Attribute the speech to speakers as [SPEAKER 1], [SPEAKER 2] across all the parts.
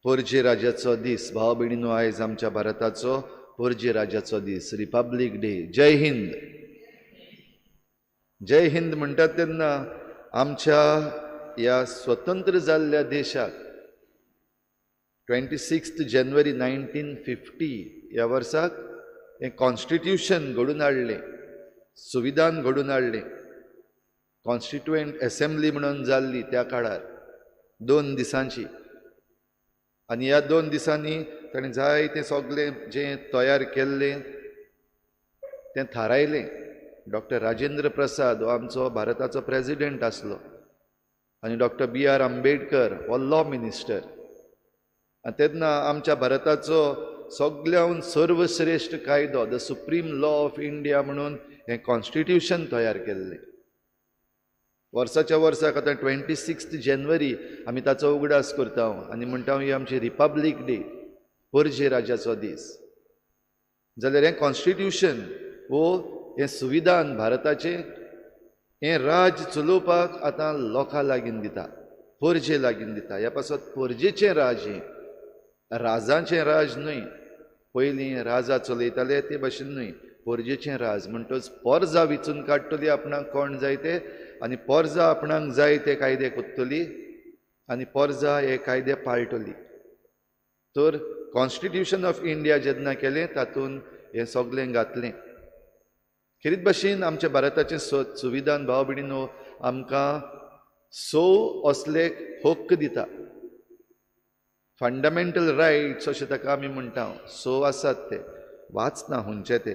[SPEAKER 1] पोरजे राज्याचो दीस. भाव भयणीनो, आयज आमच्या भारताचो पोरजे राज्याचो दीस, रिपब्लीक डे. जय हिंद. जय हिंद म्हणटात तेन्ना आमच्या ह्या स्वतंत्र जाल्ल्या देशाक 26 January 1950 ह्या वर्साक हें कॉन्स्टिट्युशन घडून हाडलें, संविधान घडून हाडलें. कॉन्स्टिट्युएंट एसेंब्ली म्हणून जाल्ली त्या काळार 2 दिसांची आनी ह्या 2 दिसांनी ताणें जायतें सगळें जें तयार केल्लें तें थारायलें. डॉक्टर राजेंद्र प्रसाद हो आमचो भारताचो प्रेजिडेंट आसलो आनी डॉक्टर बी आर आंबेडकर हो लॉ मिनिस्टर. आनी तेन्ना आमच्या भारताचो सगळ्याहून सर्वश्रेश्ठ कायदो, the supreme law of India म्हणून हें कॉन्स्टिट्युशन तयार केल्लें. वर्साच्या वर्साक आतां 26 जानेवारी आमी ताचो उगडास करता आनी म्हणटा, ही आमची रिपब्लीक डे, पोरजे राजाचो दीस. जाल्यार हें कॉन्स्टिट्युशन वो हें संविधान भारताचें हें राज चलोवपाक आतां लोकां लागीं दिता, पोरजे लागीं दिता. ह्या पासत पोरजेचें राज हें, राजांचें राज न्हय. पयलीं राजा चलयताले ते भाशेन न्हय. पोरजेचें राज म्हणटच पोरजा विचून काडटली आपणाक कोण जाय ते आनी पोरजा आपणाक जाय ते कायदे कोत्तली आनी पोरजा हे कायदे पाळटली. तर कॉन्स्टिट्युशन ऑफ इंडिया जेन्ना केलें, तातूंत हें सगळें घातलें. खेरीत भाशेन आमच्या भारताचें संविधान, भाव भयणीनो, आमकां स असले हक्क दिता, फंडामेंटल रायट्स अशें ताका आमी म्हणटा. स आसात ते, वाचना हुंचे ते.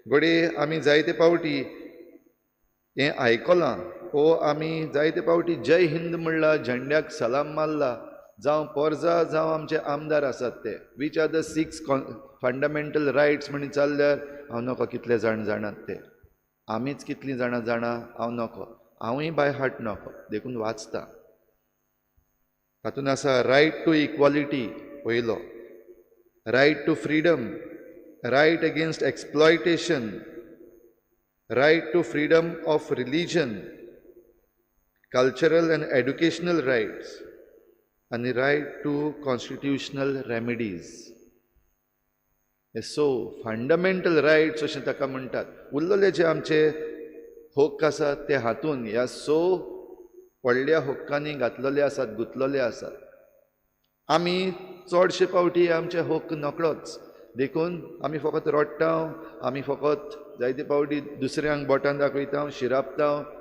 [SPEAKER 1] घडये आमी जायते पावटी हें आयकलां वो आमी जायते पावटी जय हिंद म्हणला, झेंड्याक सलाम मारला. जावं पोरजा, जावं आमचे आमदार आसात ते, which are the six fundamental rights म्हण विचारल्यार हांव नकळो कितले जाण जाणात ते. आमीच कितलीं जाणां जाणा हांव नकळो. हांवूय बाय हार्ट नकळो, देखून वाचता. तातूंत आसा रायट टू इक्वालिटी पयलो, right to freedom, right against exploitation, right to freedom of religion, cultural and educational rights आनी रायट टू कॉन्स्टिट्युशनल रेमिडीज. हे स फंडामेंटल रायट्स अशें ताका म्हणटात. उरलेले जे आमचे हक्क आसात ते हातून ह्या स व्हडल्या हक्कांनी घातलेले आसात, गुंतलेले आसात. आमी चडशे पावटी आमचे हक्क नकळोच, देखून आमी फकत रडटा, आमी फकत जायते पावटी दुसऱ्यांक बोटान दाखयता, शिरापता.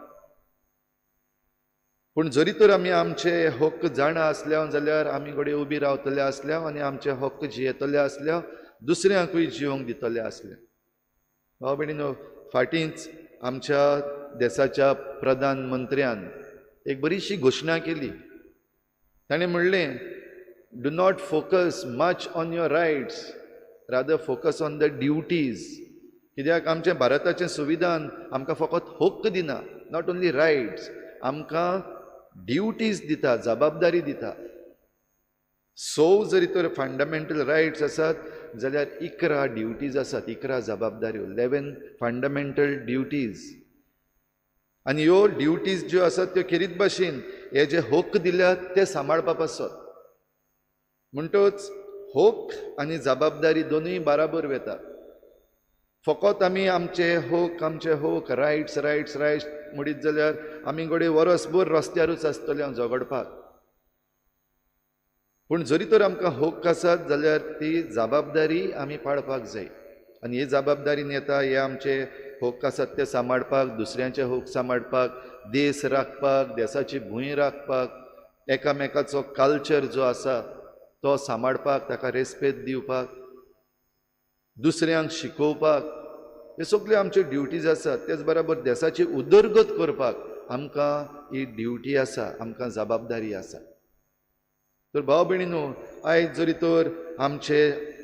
[SPEAKER 1] पूण जरी तर आमी आमचे हक्क जाणा आसल्या जाल्यार आमी घडये उबी रावतले आसल्या आनी आमचे हक्क जियेतले आसल्या, दुसऱ्यांकूय जियोंक दितले आसले. भाव भयणीनो, फाटींच आमच्या देसाच्या प्रधानमंत्र्यान एक बरीशी घोशणा केली. ताणें म्हणलें, "Do not focus much on your rights, rather focus on the duties." कित्याक आमचें भारताचें संविधान आमकां फकत हक्क दिना, not only rights, आमकां ड्युटीज दिता, जबाबदारी दिता. स जरी तर फंडामेंटल रायट्स आसात जाल्यार 11 ड्युटीज आसात, 11 जबाबदाऱ्यो, 11 फंडामेंटल ड्युटीज. आनी ह्यो ड्युटीज ज्यो आसात त्यो खेरीत भाशेन हे जे हक्क दिल्यात ते सांबाळपा पासत. म्हणटच हक्क आनी जबाबदारी दोनूय बाराबर वेता. फकत आमी आमचे हक, आमचे हक, रायट्स, रायट्स, रायट्स म्हणीत जाल्यार आमी घडये वरसभर रस्त्यारूच आसतले हांव झगडपाक. पूण जरी तर आमकां हक्क आसात जाल्यार ती जबाबदारी आमी पाळपाक जाय. आनी ही जबाबदारीन येता हे आमचे हक्क आसात ते सांबाळपाक, दुसऱ्यांचे हक्क सांबाळपाक, देश राखपाक, देसाची भूंय राखपाक, एकामेकाचो कल्चर जो आसा तो सांबाळपाक, ताका रेस्पेद दिवपाक, दुसऱ्यांक शिकोवपाक, हे सगळ्यो आमच्यो ड्युटीज आसात. तेच बराबर देसाची उदरगत करपाक आमकां ही ड्युटी आसा, आमकां जबाबदारी आसा. तर भाव भयणीनो, आयज जरी तर आमचे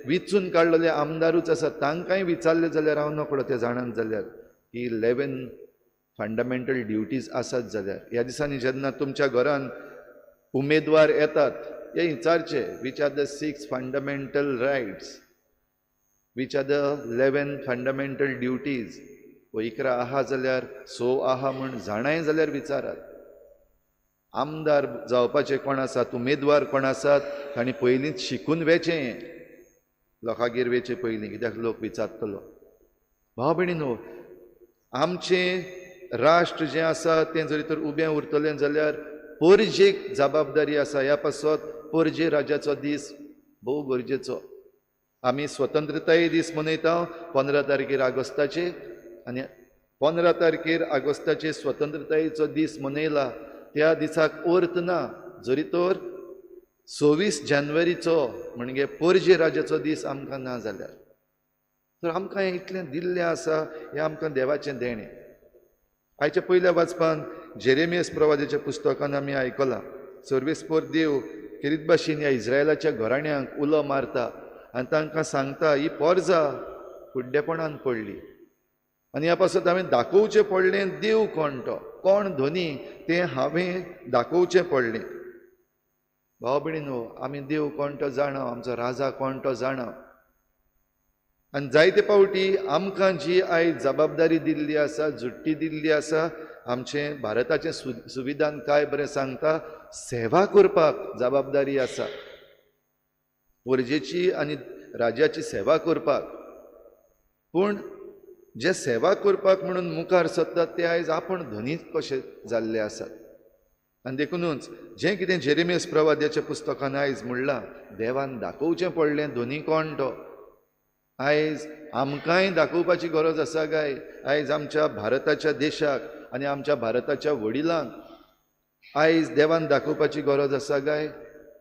[SPEAKER 1] विचून काडलेले आमदारूच आसात, तांकांय विचारले जाल्यार हांव नकळो ते जाणात जाल्यार ही 11 फंडामेंटल ड्युटीज आसात जाल्यार. ह्या दिसांनी जेन्ना तुमच्या घरान उमेदवार येतात, हे विचारचे, which are the six fundamental rights, which are the 11 fundamental duties? वो 11 आहा जाल्यार, स आहा म्हूण जाणाय जाल्यार विचारात. आमदार जावपाचे कोण आसात, उमेदवार कोण आसात तांणी पयलींच शिकून वेचें, लोकांगेर वेचें पयलीं, कित्याक लोक विचारतलो. भाव भयणीनो, आमचें राष्ट्र जें आसा तें जरी तर उबें उरतलें जाल्यार परजेक जबाबदारी आसा. ह्या पासत परजे राज्याचो दीस भोव गरजेचो. आमी स्वतंत्रताय दीस मनयता 15 तारखेर ऑगस्टाचे, आनी 15 तारखेर ऑगस्टाचे स्वतंत्रतायेचो दीस मनयला त्या दिसाक अर्थ ना जरी तर 26 जानेवारीचो म्हणजे परजे राज्याचो दीस आमकां ना जाल्यार. तर आमकां हें इतलें दिल्लें आसा, हें आमकां देवाचें देणें. आयच्या पयल्या वाचपान जेरेमियस प्रवादाच्या पुस्तकान आमी आयकलां, सर्वेस्पोर देव खेरीत भाशेन ह्या इस्रायलाच्या घराण्यांक उलो मारता आनी तांकां सांगता ही पोरजा कुड्डेपणान पडली आनी ह्या पासत हांवें दाखोवचें पडलें देव कोण तो, कोण धनी तें हांवें दाखोवचें पडलें. भाव भयणीनो, आमी देव कोण तो जाणा, आमचो राजा कोण तो जाणा. आनी जायते फावटी आमकां जी आयज जबाबदारी दिल्ली आसा, जुट्टी दिल्ली आसा, आमचें भारताचें संविधान काय बरें सांगता, सेवा करपाक जबाबदारी आसा, परजेची आनी राज्याची सेवा करपाक. पूण जे सेवा करपाक म्हणून मुखार सरतात ते आयज आपूण धनीच कशे जाल्ले आसात. आनी देखुनूच जें कितें जेरेमियस प्रवाद्याच्या पुस्तकान आयज म्हणलां, देवान दाखोवचें पडलें धनी कोण तो. आयज आमकांय दाखोवपाची गरज आसा काय? आयज आमच्या भारताच्या देशाक आनी आमच्या भारताच्या वडिलांक आयज देवान दाखोवपाची गरज आसा काय?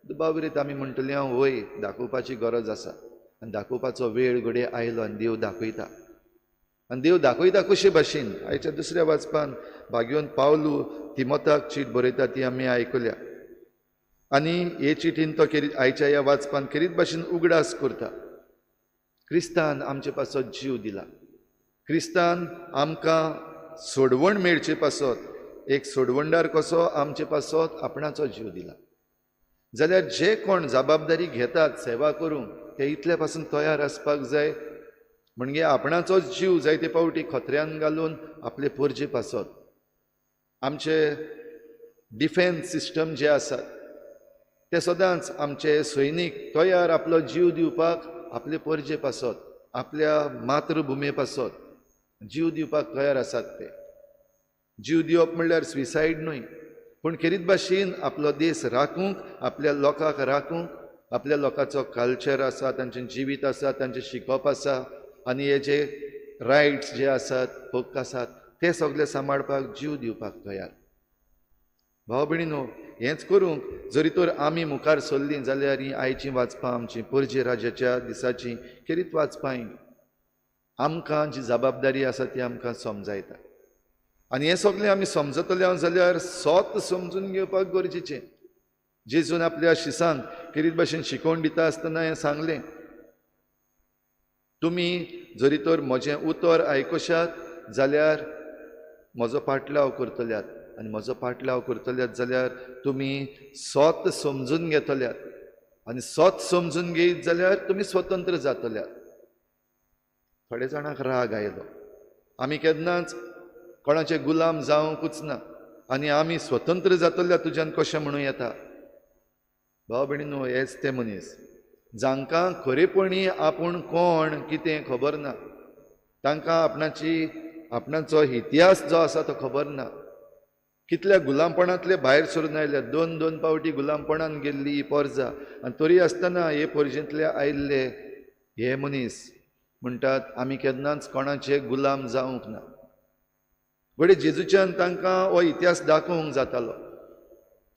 [SPEAKER 1] दुबावरीत आमी म्हणटली हांव वय, दाखोवपाची गरज आसा. आनी दाखोवपाचो वेळ घडये आयलो आनी देव दाखयता. आनी देव दाखयता कशे भाशेन? आयच्या दुसऱ्या वाचपान भाग्योन पावलू तिमोताक चीट बरयता ती आमी आयकल्या. आनी हे चिटीन तो खेरीत आयच्या ह्या वाचपान खेरीत भाशेन उगडास करता, क्रिस्तान आमचे पासत जीव दिला, क्रिस्तान आमकां सोडवण मेळचे पासत, एक सोडवणदार कसो आमचे पासत आपणाचो जीव दिला. जाल्यार जे कोण जबाबदारी घेतात सेवा करूंक ते इतले पासून तयार आसपाक जाय, म्हणजे आपणाचोच जीव जायते फावटी खतऱ्यान घालून आपले परजे पासत. आमचे डिफेन्स सिस्टम जे आसात ते सदांच आमचे सैनीक तयार आपलो जीव दिवपाक आपले परजे पासत, आपल्या मातृभुमे पासत जीव दिवपाक तयार आसात. ते जीव दिवप म्हणल्यार सुसायड न्हय, पूण खेरीत भाशेन आपलो देश राखूंक, आपल्या लोकांक राखूंक, आपल्या लोकांचो कल्चर आसा, तांचें जिवीत आसा, तांचें शिकप आसा आनी हे जे रायट्स जे आसात, हक्क आसात, ते सगळे सांबाळपाक जीव दिवपाक तयार. भाव भयणीनो, हेंच करूंक जरी तर आमी मुखार सरलीं जाल्यार हीं आयचीं वाचपां आमचीं परजे राज्याच्या दिसाचीं खेरीत वाचपां आमकां जी जबाबदारी आसा ती आमकां समजायता. आनी हें सगळें आमी समजतले जाल्यार स्वत समजून घेवपाक गरजेचें. जेजून आपल्या शिसांक खेरीत भाशेन शिकोवन दिता आसतना हें सांगलें, तुमी जरी तर म्हजें उतर आयकशात जाल्यार म्हजो पाटलाव करतल्यात, आनी म्हजो पाटलाव करतल्यात जाल्यार तुमी स्वत समजून घेतल्यात, आनी स्वत समजून घेयत जाल्यार तुमी स्वतंत्र जातल्यात. थोडे जाणांक राग आयलो, आमी केन्नाच कोणाचे गुलाम जावंकूच ना आनी आमी स्वतंत्र जातल्या तुज्यान कशें म्हणूं येता? भाव भयणीनो, हेच ते मनीस जांकां खरेपणी आपूण कोण कितें खबर ना, तांकां आपणाची आपणाचो इतिहास जो आसा तो खबर ना. कितल्या गुलामपणांतले भायर सरून आयल्या, दोन दोन पावटी गुलामपणान गेल्ली ही पोरजा, आनी तरी आसतना हे पोरजेंतले आयिल्ले हे मनीस म्हणटात आमी केन्नाच कोणाचे गुलाम जावंक ना. घडये जेजूच्यान तांकां हो इतिहास दाखोवंक जातालो,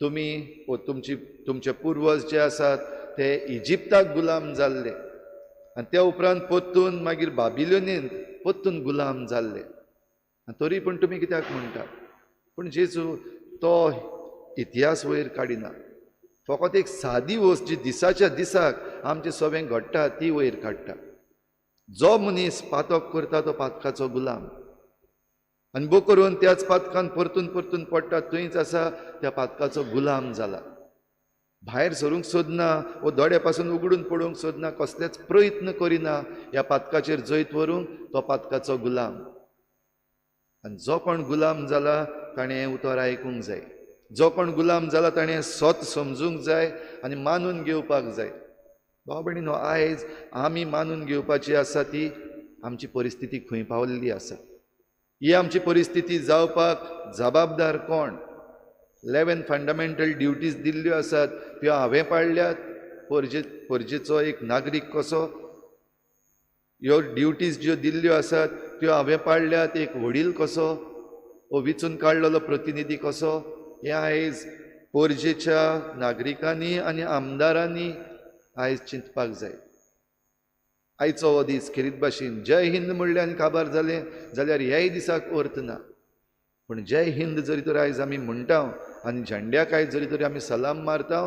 [SPEAKER 1] तुमी वो तुमची तुमचे पुर्वज जे आसात ते इजिप्ताक गुलाम जाल्ले आनी त्या उपरांत परतून मागीर बाबिलोनीन परतून गुलाम जाल्ले, आनी तरी पूण तुमी कित्याक म्हणटा? पूण जेजू तो इतिहास वयर काडिना, फकत एक सादी वस्त जी दिसाच्या दिसाक आमचे सगळें घडटा ती वयर काडटा. जो मनीस पातक करता तो पातकाचो गुलाम, आनी बो करून त्याच पातकान परतून परतून पडटा, थंयच आसा त्या पातकाचो गुलाम जाला. भायर सरूंक सोदना वो दोड्या पासून उगडून पडूंक सोदना, कसलेच प्रयत्न करिना ह्या पातकाचेर जैत व्हरूंक, तो पातकाचो गुलाम. आनी जो कोण गुलाम जाला ताणें हें उतर आयकूंक जाय. जो कोण गुलाम जाला ताणें सत समजूंक जाय आनी मानून घेवपाक जाय. भाव भयणीनो, आयज आमी मानून घेवपाची आसा ती आमची परिस्थिती खंय पावल्ली आसा. ही आमची परिस्थिती जावपाक जबाबदार कोण? 11 फंडामेंटल ड्युटीज दिल्ल्यो आसात त्यो हांवें पाळल्यात परजेचो एक नागरीक कसो. ह्यो ड्युटीज ज्यो दिल्ल्यो आसात त्यो हांवें पाळल्यात एक वडील कसो, वो विचून काडलेलो प्रतिनिधी कसो. हें आयज परजेच्या नागरिकांनी आनी आमदारांनी आयज चिंतपाक जाय. आयचो हो दीस खेरीत भाशेन जय हिंद म्हणलें आनी काबार जालें जाल्यार ह्याय दिसाक अर्थ ना. पूण जय हिंद जरी तर आयज आमी म्हणटा आनी झेंड्याक आयज जरी तर आमी सलाम मारता,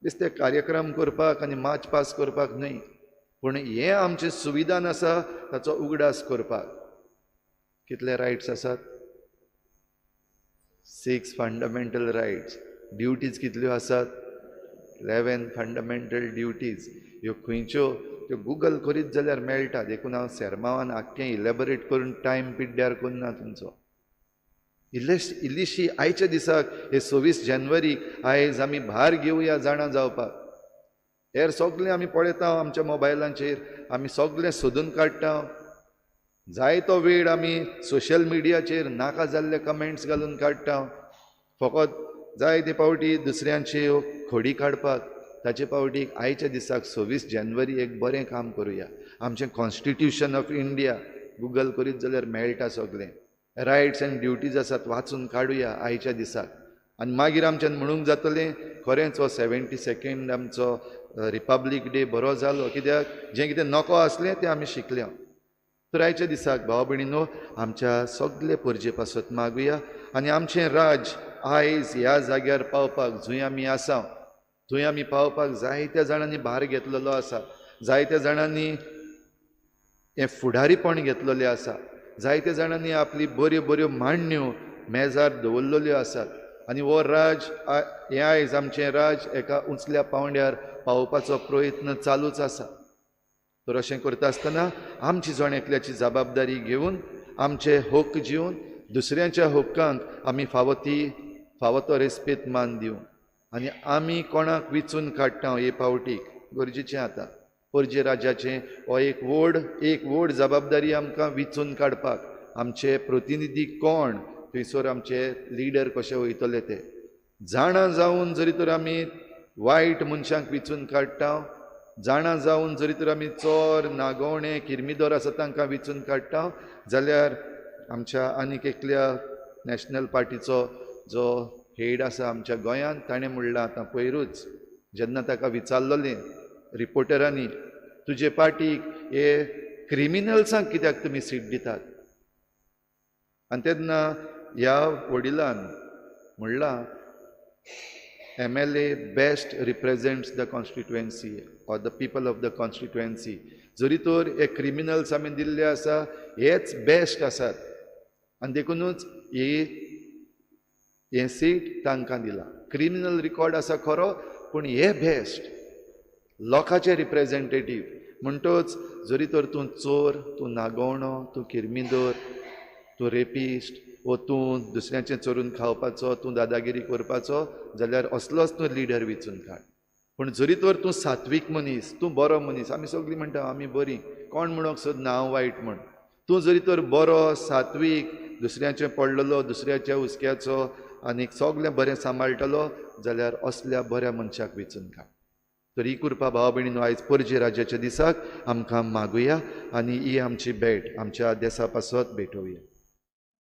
[SPEAKER 1] बेश्टे कार्यक्रम करपाक आनी मार्च पास करपाक न्हय, पूण हें आमचें संविधान आसा ताचो उगडास करपाक. कितले रायट्स आसात? 6 फंडामेंटल रायट्स. ड्युटीज कितल्यो आसात? 11 फंडामेंटल ड्युटीज. ह्यो खंयच्यो त्यो गुगल करीत जाल्यार मेळटा. देखून हांव सेर्मावान आख्खें इलेबोरेट करून टायम पिड्ड्यार करिना तुमचो. इल्लीशी आयच्या दिसाक हे 26 जानेवारीक आयज आमी भार घेवया जाणा जावपाक. हेर सगळें आमी पळयता आमच्या मोबायलांचेर, आमी सगळें सोदून काडटा. जायतो वेळ आमी सोशल मिडियाचेर नाका जाल्ले कमेंट्स घालून काडटा, फकत जायते पावटी दुसऱ्यांच्यो खोडी काडपाक. ताचे पावटी आयच्या दिसाक 26 जानेवारी एक बरें काम करुया. आमचें कॉन्स्टिट्युशन ऑफ इंडिया गुगल करीत जाल्यार मेळटा सगळें. रायट्स एंड ड्युटीज आसात वाचून काडुया आयच्या दिसाक. आनी मागीर आमच्यान म्हणूंक जातलें खरेंच हो 72nd आमचो रिपब्लीक डे बरो जालो, कित्याक जें कितें नको आसलें तें आमी शिकले. तर आयच्या दिसाक भाव भयणीनो आमच्या सगळे परजे पासत मागुया आनी आमचें राज आयज ह्या जाग्यार पावपाक जंय आमी आसा थंय आमी पावपाक जायत्या जाणांनी भार घेतलेलो आसा, जायत्या जाणांनी हें फुडारीपण घेतलेलें आसा, जायत्या जाणांनी आपली बऱ्यो बऱ्यो मांडण्यो मेजार दवरलेल्यो आसात. आनी हो राज हें आयज आमचें राज एका उंचल्या पांवड्यार पावोवपाचो प्रयत्न चालूच आसा. तर अशें करता आसतना आमची जण एकल्याची जबाबदारी घेवन आमचे हक्क जिवन दुसऱ्यांच्या हक्कांक आमी फावो ती फावो तो रेस्पेद मान दिवन आनी आमी कोणाक विचून काडटा हे पावटीक गरजेचें आतां परजे राज्याचें हो एक व्हड जबाबदारी आमकां विचून काडपाक. आमचे प्रतिनिधी कोण थंयसर आमचे लिडर कशे वयतले ते जाणा जावन जरी तर आमी वायट मनशांक विचून काडटा, जाणा जावन जरी तर आमी चोर नागोवणे किर्मिदोर आसा तांकां विचून काडटा जाल्यार आमच्या आनीक एकल्या नॅशनल पार्टीचो जो हेड आसा आमच्या गोंयांत ताणें म्हणलां आतां पयरूच जेन्ना ताका विचारलेलें रिपोर्टरांनी, तुजे पार्टीक हे क्रिमिनल्सांक कित्याक तुमी सीट दितात? आनी तेन्ना ह्या वडिलान म्हणलां MLA best represents the constituency or the people of the constituency. जरी तर हे क्रिमिनल्स आमी दिल्ले आसा हेच बेस्ट आसात आनी देखुनूच हें सीट तांकां दिलां. क्रिमिनल रिकॉर्ड आसा खरो, पूण हे बेस्ट लोकांचे रिप्रेजेंटेटीव. म्हणटच जरी तर तूं चोर, तूं नागोवणो, तूं किर्मिदोर, तूं रेपिस्ट वो तूं दुसऱ्यांचें चोरून खावपाचो, तूं दादागिरी करपाचो जाल्यार असलोच तूं लिडर विचून काड. पूण जरी तर तूं सात्वीक मनीस, तूं बरो मनीस, आमी सगळीं म्हणटा आमी बरीं, कोण म्हणूंक सोदना हांव वायट म्हण, तूं जरी तर बरो सात्वीक दुसऱ्यांचें पडलेलो, दुसऱ्याच्या हुस्क्याचो आनी सगळें बरें सांबाळटलो जाल्यार असल्या बऱ्या मनशाक विचून काड. तर ही कृपा भाव भयणीनो आयज परजे राज्याच्या दिसाक आमकां मागुया आनी ही आमची भेट आमच्या देसा पासत भेटोवया.